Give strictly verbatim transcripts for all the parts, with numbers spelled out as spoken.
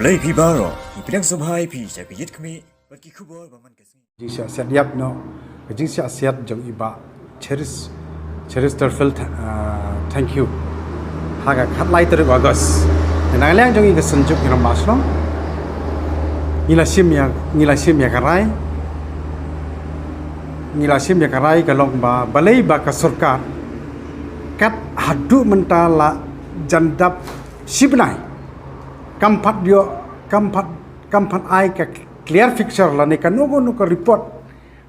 Lei phi baroh, i pdiang sngewbha ïa phi sha ka ïit khmih bad ki khubor ba man ka sngi. Jingshah siat ïap noh, ka jingshah siat jong i bah Cheris, Cheristerfield, ah, thank you. Ha ka khatlai tarik August. Te na ka liang jong i ka Synjuk ki Rangbah Shnong, ngi la shim ïa, ngi la shim ïa ka rai, ngi la shim ïa ka rai ka long ba balei ba ka sorkar kat haduh mynta la jan dap shi bnai kam pat ïoh, kam pat, kam pat ai ka clear picture lane kano kano ka report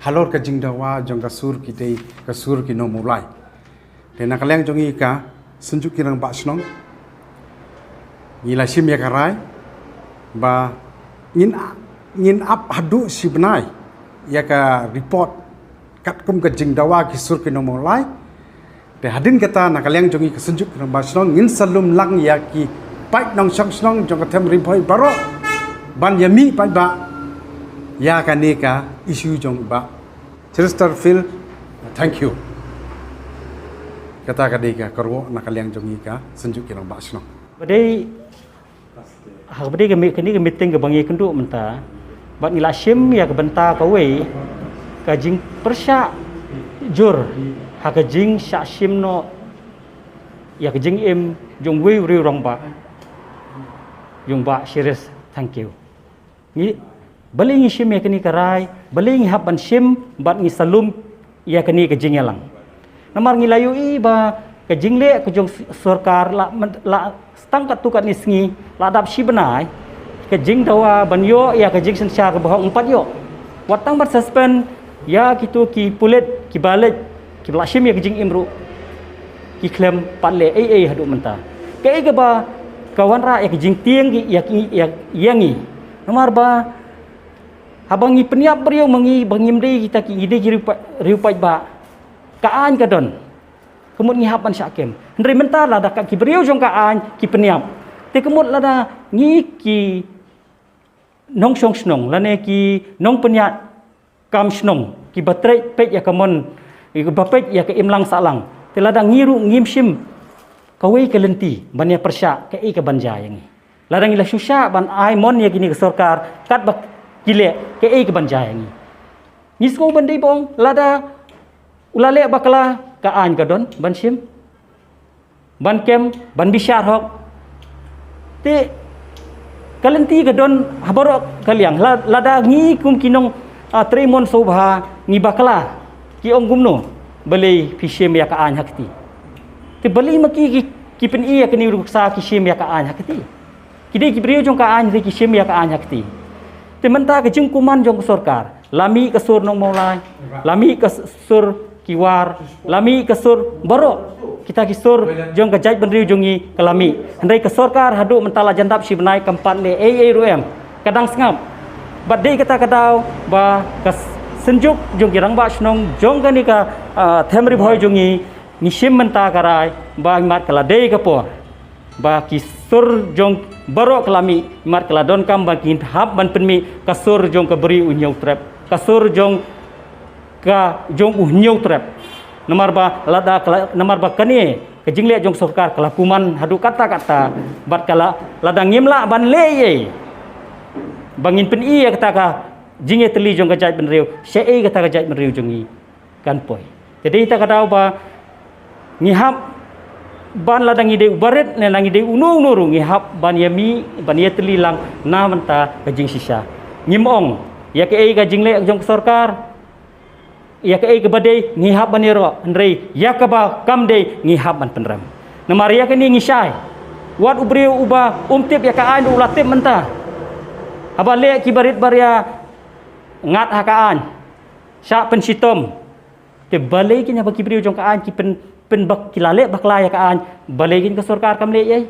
halor ka jingdawa jong ka sur ki dei, ka sur ki nongmulai. Te na ka liang jong i ka Synjuk ki Rangbah Shnong, ngi la shim ïa ka rai ba ngin, ngin ap haduh shi bnai ïa ka report katkum ka jingdawa ki sur ki nongmulai. Te hadien kata na ka liang jong i ka Synjuk ki Rangbah Shnong ngin sa lum lang ïa ki paid nongshong shnong jong ka Them Ri Bhoi baroh ban ïa mih paidbah ïa kane ka issue jong i bah Cheristerfield. Thank you. Kata ka dei ka kyrwoh na ka liang jong i ka Synjuk ki Rangbah Shnong. Ba dei, ha kaba dei ka mi-, kane ka meeting kaba ngi kynduh mynta, bad ngi la shim ïa ka bynta kawei ka jingpyrshah jur ha ka jingshah shim noh ïa ka jingim jong uwei u riew rangbah, jong bah Cheris Thangkhiew. Ngi, balei ngi shim ïa kane ka rai, balei ngi hap ban shim bad ngi sa lum ïa kane ka jingïalang. Namar ngi la ïohi ba ka jingleh ka jong s-, sorkar la, la tang katto katne sngi, la dap shi bnai ka jingdawa ban ïoh ïa ka jingsynshar kaba hok ym pat ïoh. Wat tang ban suspend ïa kito ki pulit kiba leit, kiba la shim ïa ka jingim ruh ki khlem pat leh ei ei haduh mynta. Kaei kaba ka wanrah ïa ka jingtieng ki, ïa ki, ïa, ïa ngi. Namar ba haba ngi pynïap briew ma ngi ba ngim dei kita ki, ngi dei ki riew pa-, riew paidbah, ka aiñ ka don. Ka mut ngi hap ban shah kem. Hynrei mynta lada ka ki briew jong ka aiñ ki pynïap, te ka mut lada ngi ki nongshong shnong lane ki nongpynïaid kam shnong kiba trei peit ïa ka mon, kiba peit ïa ka imlang sahlang, te lada ngi ruh ngim shim kawei ka lynti ban ïa pyrshah, kaei ka ban jia ïa ngi? Lada ngi la shu shah ban ai mon ïa kine ka sorkar katba ki leh, kaei ka ban jia ïa ngi? Ngi sngew ban dei ba ong lada u la leh bakla, ka aiñ ka don ban shim, ban kem, ban bishar hok. Te ka lynti ka don ha baroh ka liang. La-, lada ngi kum ki nong, ah, trei mon sngewbha ngi bakla, ki ong kumno, balei phi shim ïa ka aiñ ha kti? Te balei ma ki, ki, ki pyni ïa kane ruh sa ki shim ïa ka aiñ ha kti? Ki dei ki briew jong ka aiñ, ki shim ïa ka aiñ ha kti. Te mynta ka jingkuman jong ka sorkar, la mih ka sur nong Mawlai, la mih ka s-, sur ki War, la mih ka sur baroh kita ki sur jong ka jaitbynriew jong ngi ka la mih. Hynrei ka sorkar haduh mynta la jan dap shi bnai kam pat leh ei ei ruh em. Ka dang sngap. Bad dei kata ka daw ba ka s-, Synjuk jong ki Rangbah Shnong jong kane ka, ah, Them Ri Bhoi jong ngi, ngi shim mynta ka rai ba imat ka la dei ka por ba ki sur jong baroh ka la mih, imat ka la donkam ba kin hap ban pynmih ka sur jong ka bri u Hynñiewtrep, ka sur jong ka jong u Hynñiewtrep. Namar ba lada ka la, namar ba kane ka jingleh jong sorkar ka la kuman haduh katta katta, bad ka la, lada ngim lah ban leh ei ei ba ngin pyni ïa kata ka jingïatylli jong ka jaitbynriew, shaei kata ka jaitbynriew jong ngi kan poi. Te dei kata ka daw ba ngi hap ban, lada ngi dei u barit ne la ngi dei uno uno ruh, ngi hap ban ïa mih ban ïatylli lang na bynta ka jingshisha. Ngim ong ïa kaei ka jingleh jong ka sorkar, ïa kaei kaba dei ngi hap ban ïaroh, hynrei ïa kaba kam dei ngi hap ban pynrem. Namar ïa kane ngi shai. Wat u briew uba um tip ïa ka aiñ ruh u la tip mynta. Haba leh ki barit baria ngat ha ka aiñ, shah pynshitom. Te balei kin, haba ki briew jong ka aiñ ki pyn, pyn bak, ki la leh bakla ïa ka aiñ, balei kin ka sorkar kam leh ei ei?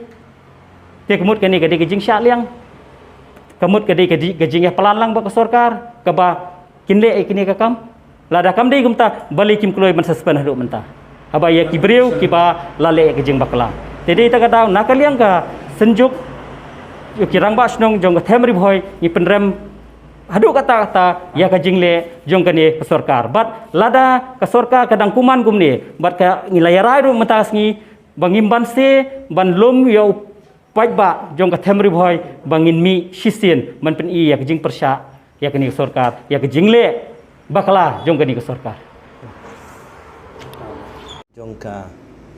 Te ka mut kane ka dei ka jingshah liang. Ka mut ka dei ka di-, ka jingïaplan lang bad ka sorkar kaba kin leh ei kine ka kam. Lada kam dei kumta, balei kim kloi ban suspend haduh mynta? Haba ïa ki briew kiba la leh ïa ka jingbakla. Te dei kata ka daw na ka liang ka Synjuk ki Rangbah Shnong jong ka Them Ri Bhoi ngi pynrem haduh katta katta ïa ka jingleh jong kane ka sorkar. Bad lada ka sorkar ka dang kuman kumne, bad ka ngi la ïarai ruh mynta ka sngi ba ngim banse ban lum ïa u paidbah jong ka them Ri Bhoi ba ngin mih shisien ban pyni ïa ka jingpyrshah ïa kane ka sorkar, ïa ka jingleh bakla jong kane ka sorkar. Jong ka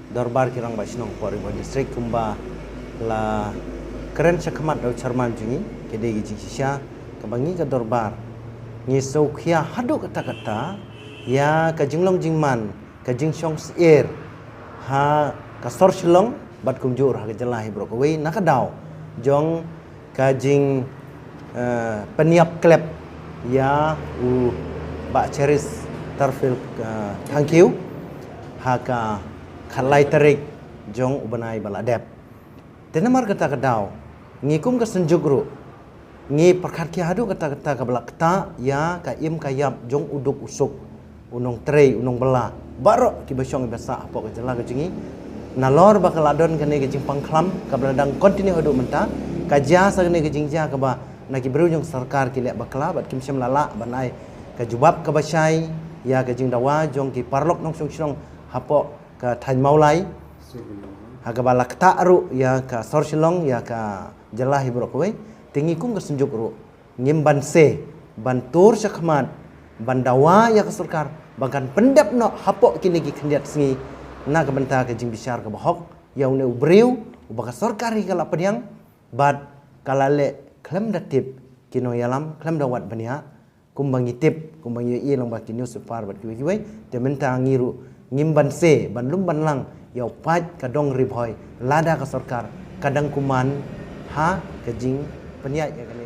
dorbar ki rangbah shnong hapoh Ri Bhoi District kumba la kren shakhmat da u chairman jong ngi, ka dei ka jingshisha kaba ngi ka dorbar ngi sngewkhia haduh katta katta ïa ka jinglong jingman, ka jingshong syier ha ka sor Shillong bad kumjuh ha ka jylla hi baroh kawei na ka daw jong ka jing eh, pynïap klep ïa u Bah Cheristerfield eh, Thangkhiew ha ka khatlai tarik jong u bnai ba la dep. Te namar kata ka daw ngi kum ka Synjuk ruh ngi pyrkhat khia haduh kata kata kaba la ktah ïa ka im ka ïap jong u duk u suk, u nongtrei, u nongbylla baroh kiba shong kiba sah hapoh ka jylla ka jong ngi. Nalor ba ka la don kane ka jingpang khlam kaba la dang continue haduh mynta, ka jia sa kane ka jingjia kaba na ki briew jong sorkar ki leh bakla bad kim shym la lah ban ai ka jubab kaba shai ïa ka jingdawa jong ki paralok nongshong shnong hapoh ka thaiñ Mawlai. Ha kaba la ktah ruh ïa ka sor Shillong, ïa ka jylla hi baroh kawei. Te ngi kum ka Synjuk ruh ngim banse ban tur shakhmat ban dawa ïa ka sorkar ba kan pyndep noh hapoh kine ki khyndiat sngi na ka bynta ka jingbishar kaba hok ïa une u briew uba ka sorkar hi ka la pdiang bad ka la leh khlem da tip ki nongïalam, khlem da wad bniah, kumba ngi tip, kumba ngi ïohi lyngba ki newspaper bad kiwei kiwei. Te mynta ngi ruh ngim banse ban lum ban lang ïa u paid ka dong Ri Bhoi lada ka sorkar ka dang kumne ha ka jingpynïaid ïa kane.